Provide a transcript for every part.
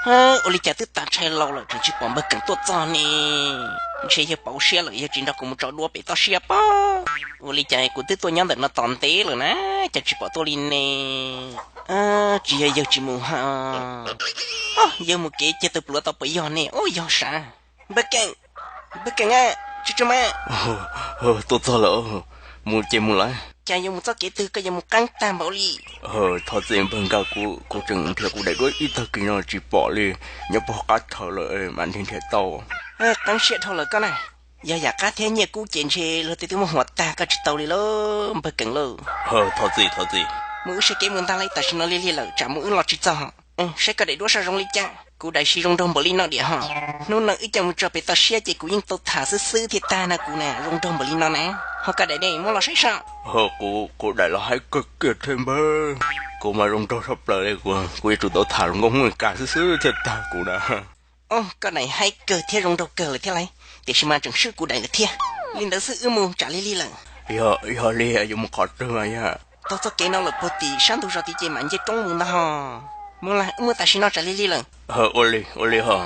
Ua li cas twb tas tshais laus lawm tseem tsis pom npawg Kees tuaj txog ne? Ntshe yawg pauv siab lawm, yawg tsis nrog kuv mus tso duab pem toj siab pob. Ua li cas kuv twb tuaj nyob ntawm no tos ntev lawm na, cas tsis pom tuaj li ne? Tsis yog yawg tsis mus ha, yawg mus kev cia tawg pluav tau puas yog ne? Ub, yog sav. Npawg Kees, npawg Kees a, tsis tsis mas. Tuaj txog lawm, mus ces mus lawm. Cas yuav mus txoj kev twg koj yuav mus qeeb tag npaum li? Thov txim npawg Nkaj, kuv tseem nrhiav kuv daim duab ib tag kis no tsis pom li, nyob puag qab chaw lawm mam nrhiav nrhiav tau. Qeeb siab dhau lawm koj na, yog yam qab thiab nyiaj kub ces ntshe luag tej twb muab huam tag koj tsis tau li lauj npawg Kees lauj. Thov txim, thov txim. Mus wb sab kev mus ntag lauj, tam sim no lig lig lawm tsam mus wb los tsis txog. Saib koj daim duab sab zoo li cas, kuv daim siv zoo nraug npaum li no diam ho. Hnub no wb coj mus tso pem toj siab ces kuv yeej tau tham xwb xwb thiaj tag na kuv na, zoo nraug npaum li no na. Ho koj daim ne, muab los saib soj. Kuv daim los haib kawg kiag thiab npawg, kuv mas zoo nraug saj plaws li, kuv yuav tsum tau tham hluas nkauj Hmoob Mes Kas xwb xwb thiaj tag kuv na. Koj daim haib kawg thiab zoo nraug kawg lawm thiab lauj, tiam sis mas tseem swb kuv daim lawm thiab. Li ntawd xwb wb mus tsam lig lig lawm. Yog li yuav mus qhov twg mas yog? Taug txoj kev no lawm puag tim sab ntug zos tid ces mam nce roob mus ntag ho. Mus lawm, wb mus tam sim no tsam lig lig lawm. Ua li, ua li ho.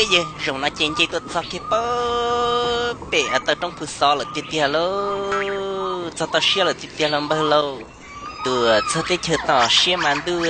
Yawg, zaum no ces nce tuaj txog kiag pem taw roob Phwv Xov lawm tiag tiag lauj, txog toj siab lawm tiag tiag lauj npawg lauj. Tuaj txog teb chaws toj siab mas ntuj,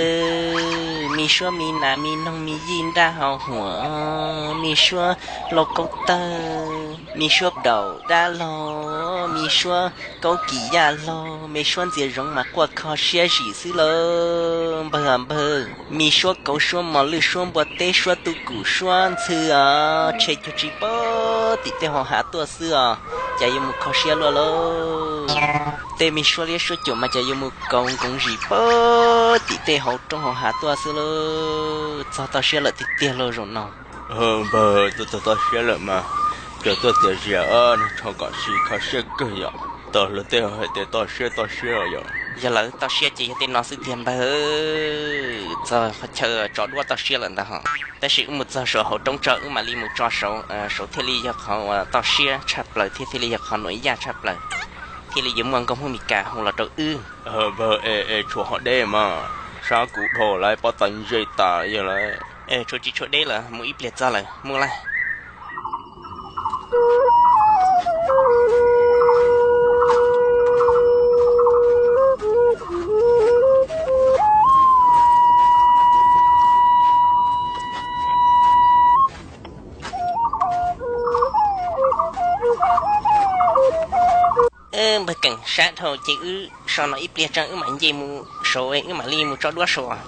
me suab me nas me noog me yij nraj hau huam, me suab lauj kaub tawg, me suab daum dab laug, me suab kaub kis yaj laug, me suab ntxias zoov mas quaj kho siab zim xwb lauj npawg npawg. Me suab kauv suab mos lwj suab npua teb suab tub kum suab ntxhw os, tshe cuag tsis pab tim tej hauv hav tuaj xwb os, cas yuav mus kho siab luaj lauj. Tej me suab liab suab cuam mas cas yuav mus kaus nkoov zim pab tim tej hauv roob hauv hav tuaj xwb lauj. Txog toj siab lawm tiag tiag lauj zaum no. Npawg, tuaj txog toj siab lawm mas, cov tuaj txias zias nrog kom sib kho siab kawg yom. Tau luag tej hais tias toj siab toj siab os yom. Yog lawv toj siab ces yog tej no xwb tiag npawg. Txog qhov chaw tso duab toj siab lawm ntag ho. Tab sis wb mus txog saum hauv roob tso wb mam li mus tso saud, saud thiaj li yog qhov uas toj siab tshaj plaws thiab thiaj li yog qhov nuam yaj tshaj plaws, thiaj li yuav muaj nkauj Hmoob Mes Kas hu los rau wb. Npawg, es tshuav hov deb mas, sab kuv dhau lawm pob tawv ntse tas yog lawm. Tshuav tsis tshuav deb lawm, mus ib pliag txog lawm, mus lawm. Npawg Keem, sab dhau ces wb so no ib pliag tso wb mam nce mus saud, wb mam li mus tso duab saud.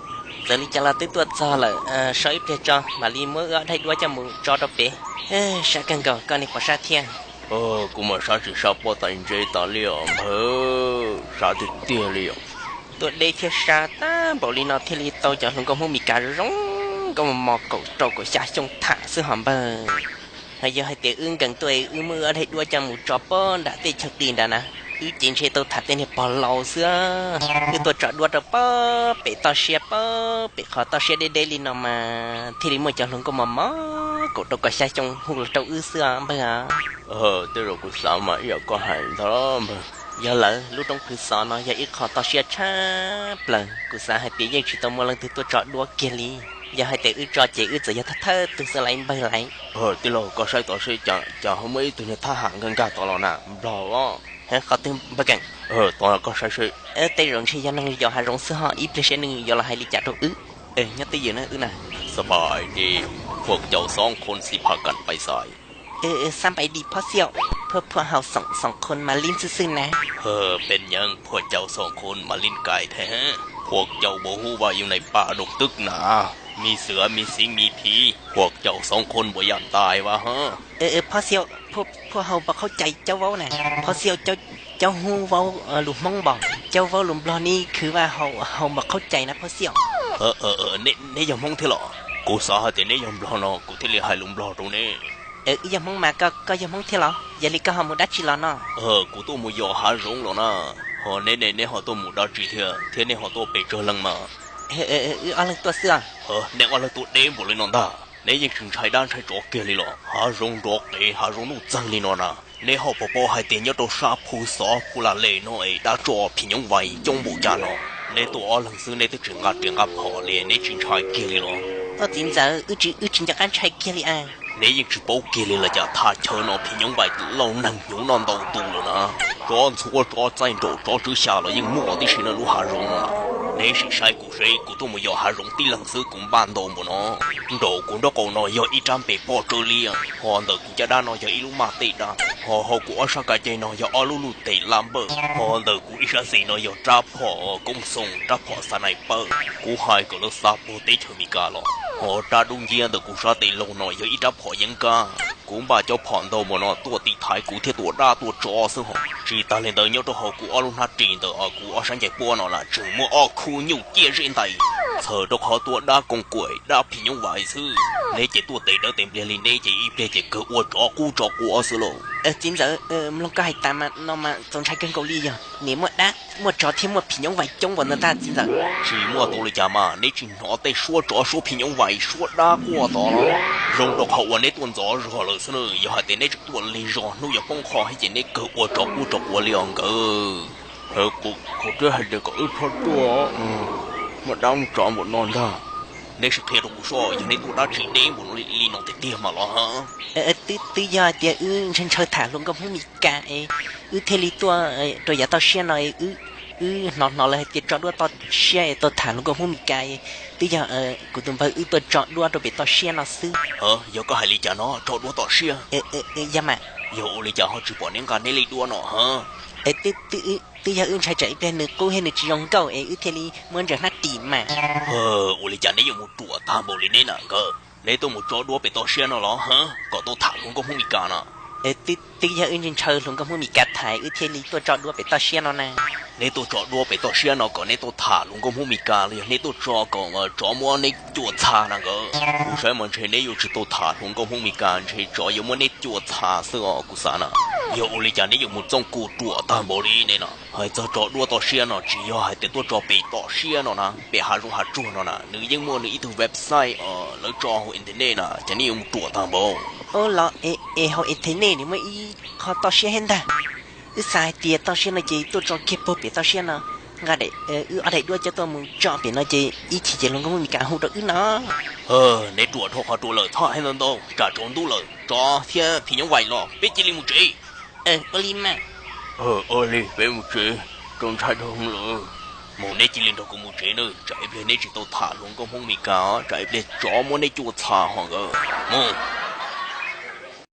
Txawm li cas los twb tuaj txog lawm, so ib pliag tso mam li muab wb ob daim duab coj mus tso rau pem. Sab kawg nkaus, koj niag pom sab thiab. Kuv mas sab tsis sab pob tawv ntse tas li os npawg, sab tiag tiag li os. Tuaj deb thiab sab tag npaum li no thiaj li tau cov hluas nkauj Hmoob Mes Kas zoo zoo nkauj mos mos kaum rau kaum xya xyoo tham xwb hos npawg. Yog hais tias wb nkees tuaj wb muab wb ob daim duab coj mus tso pob nram tej chaw qis nrad na, wb ces ntshe tau tham tej niag pog laus xwb. Wb tuaj tso duab rau pob pem toj siab, pob pem qhov toj siab deb deb li no mas thiaj li muaj cov hluas nkauj mos mos kaum rau kaum xya xyoo hu los rau wb xwb npawg. Tej zaum kuv xav mas ib yam koj hais ntag npawg. Yog lawm, lub roob Phwv Xov no yog ib qho toj siab tshaj plaws, kuv xav hais tias yeej tsis tau muaj leej twg tuaj tso duab kiag li. Yog hais tias wb tso ces wb txawm yog thawj thawj tug xwb laiv npawg laiv. Tij laug, koj saib tod seb, cas ho muaj ib tug niag thab ham nkag nkag tod los na, nplog os. Qhov twg npawg Keem? Tos koj saib seb. Tej zaum ntshe yog neeg yos hav zoov xwb ho, ib pliag seb nws yuav los hais li cas rau wb. Nyob twj ywm na wb na. สบายดี พวกเจ้าสองคนสิพากันไปไส Xab npais dis phob xiaum, พวก พวกเฮาสอง สองคนมาเล่นซื่อๆ นะ เป็นหยัง พวกเจ้าสองคนมาเล่นไกลแท้ พวกเจ้าบ่ฮู้ว่าอยู่ในป่าดงตึกหนา มีเสือ มีสิงห์ มีผี พวกเจ้าสองคนบ่ย่านตายว่าฮะ เออ เออ พ่อเสี่ยว พวก พวกเฮาบ่เข้าใจเจ้าเว้านะ พ่อเสี่ยว เจ้า เจ้าฮู้เว้า เอ่อ lus Hmoobบ่ เจ้าเว้า lus Nplog นี่คือว่า เฮา เฮาบ่เข้าใจนะ พ่อเสี่ยว เออ เออ เออ นาย นาย ยอม Hmoob เท่าหรอ กูสาหาแต่ นาย ยอม Nplog เนาะ กูเท่า เลยหาย lus Nplog ตรงนี้ เออ wb yog Hmoob mas ก็ ก็ยอม Hmoob เท่าหรอ yog li koj ho mus dab tsi los no เออ กู tuaj เมือง ยอด หา giống หรอ นะ ho นาย นาย นาย ho ตุ mus ดา tsi เท่า thiab นาย ho ตุ pes tsawg เล mas เออ เออ เออ wb ob leeg tuaj เสื้อ เออ นาย ob leeg tuaj เด npaum เลย no เท่า นาย yeej tsis เฉย ดา เฉย tsov เก li los หา giống ดอ เก หา giống นุ่ง txeeg เลย no นะ นาย ho พอ พอ หาย เตียง ยอด รอ สา ภู สอ ภู หลา เล no เอ ดา tsov ผี nhóm วัย coob นpaum cas no นาย tuaj อบ leeg ซ ว นาย twb tsis น nqa riam น nqa phom เลย นาย tsis เฉย เก li los พ่อ txiv เต๋อ wb tsis เฉย เก li a นาย yeej tsis paub เก li los cas ทา เฉย no ผี nhóm วัย lauj neeg ห no ntau tus lawm na จอ ntxhuav จอ txaij nraum จอ tswv xya los yeej muaj tib si no lub หา giống no นาย sim saib kuv seb กู tuaj เมือง ยอด หา giống tib leeg xwb กู npaj เตา npaum no น nraum กู nraub qaum น yog อี rab เป ปอ tsawv เลีย ho เต๋อ กู caj dab น yog อี lub มาก เตะ ดา ho hauv กู ob สาย กางเกง น yog ob lub ลูกเตะ ลาเบอร์ ho เต๋อ กู อี สาย สี น yog รab ผอม กงสง รab ผอม สไนเปอร์ กู หาย kom lawv ซา puag เต chaw อเมริกา los ho rab dub nciab ntawm กู sab tes laug น yog อี rab ผอม yeeb กา กู npaj จอ ผอม เตา npaum no tuaj tiv thaiv กู thiab tua dab tua tsov xwb ho tsis tas li ntawd nyob rau hauv กู ob lub หน้า ris ntawm กู ob สาย กางเกง pua น na tseem muaj ob คู่ nyuj เกี้ย zeb ไต txhawm rau qhov tua dab กงกล้วย dab ผี nhóm วัย xwb นาย ces tuaj tes dawb tes npliag li นาย ces ib pliag ces kawg ua tsov qub tsov quav xwb lauj เออ txiv เต๋อ เออ mloog koj hais tas mas no mas txaus ntshai kawg nkaus li yog nim muaj dab muaj tsov thiab muaj ผี nhóm วัย coob npaum no ntag txiv เต๋อ tsis muaj tus li cas mas นาย tsis hnov tej suab tsov suab ผี nhóm วัย suab dab quaj tod los zoo rau qhov uas นาย tuaj ntxov zog lawm xwb na yog hais tias นาย tseem tuaj lig zog hnub yuav poob qho thiab ces นาย kawg ua tsov qub tsov quav li os nkawd เออ กู กู twb hais tias kom wb txhob tuaj เออ muaj dab muaj tsov npaum no ntag นาย sim qhia rau kuv soj ยอด นาย tuaj dab tsi เด npaum no li no tiag tiag mas los ha เออ เออ twb ยอด tias wb เฉย เฉย tham hluas nkauj Hmoob Mes Kas es wb thiaj li tuaj rau yav toj siab no es wb hnov hnov lawv hais tias tso duab toj siab es tuaj tham hluas nkauj Hmoob Mes Kas es twb yog kuv tus npawg wb tuaj tso duab rau pem toj siab no xwb เออ yog koj hais li cas no tso duab toj siab ยอด mas ยอด ua li cas ho tsis pom นาย nqa นาย li duab no ha เออ twb ยอด wb ntshai tsam ib pliag nws qub thiab nws tsis zoo nkauj es wb thiaj li muab ntsaws หน้า ris mas เออ ua li cas นาย yuav mus ruam tag npaum li นาย na nkawd นาย tuaj mus tso duab pem toj siab no los ha kom tuaj tham hluas nkauj Hmoob Mes Kas no เออ twb ยอด wb ntshaw hluas nkauj Hmoob Mes Kas tham wb thiaj li tuaj tso duab pem toj siab no na นาย tuaj tso duab pem toj siab no kom นาย tuaj tham hluas nkauj Hmoob Mes Kas los yog นาย tuaj tso kom tsov muab นาย cuam txha na nkawd กู saib mas ntshe นาย yuav tsis tau tham hluas nkauj Hmoob Mes Kas ntshe tsov yuav muab นาย cuam txha xwb os กู xav na ยอด ua li cas นาย yuav mus txooj kum ruam tag npaum li นาย no hais txog tso duab toj siab no tsis yog hais tias tuaj tso pem toj siab no na pem hav zoov hav tsuag no na nws yeej muaj nws ib tug website lawv tso hauv internet na ces นาย yuav mus ruam tag npaum เออ los es hauv internet nws muaj ib qho toj siab thiab ntag wb xav hais tias toj siab no ces tuaj tso kiag puag pem toj siab no nqa wb ob daim duab coj tuaj mus tso pem no ces ib chim ces hluas nkauj Hmoob Mes Kas hu rau wb no นาย ruam dhau qhov ruam lawm txhob hais ntau ntau tsam tsaus ntuj lawm tsov thiab ผี nhóm วัย los peb cia li mus tsev เออ ua li mas เออ ua li peb mus tsev txaus ntshai dhau lawm เออ mus นาย cia li nrog kuv mus tsev na tsam ib pliag นาย tsis tau tham hluas nkauj Hmoob Mes Kas tsam ib pliag tsov muab นาย cuam txha ho nkawd mus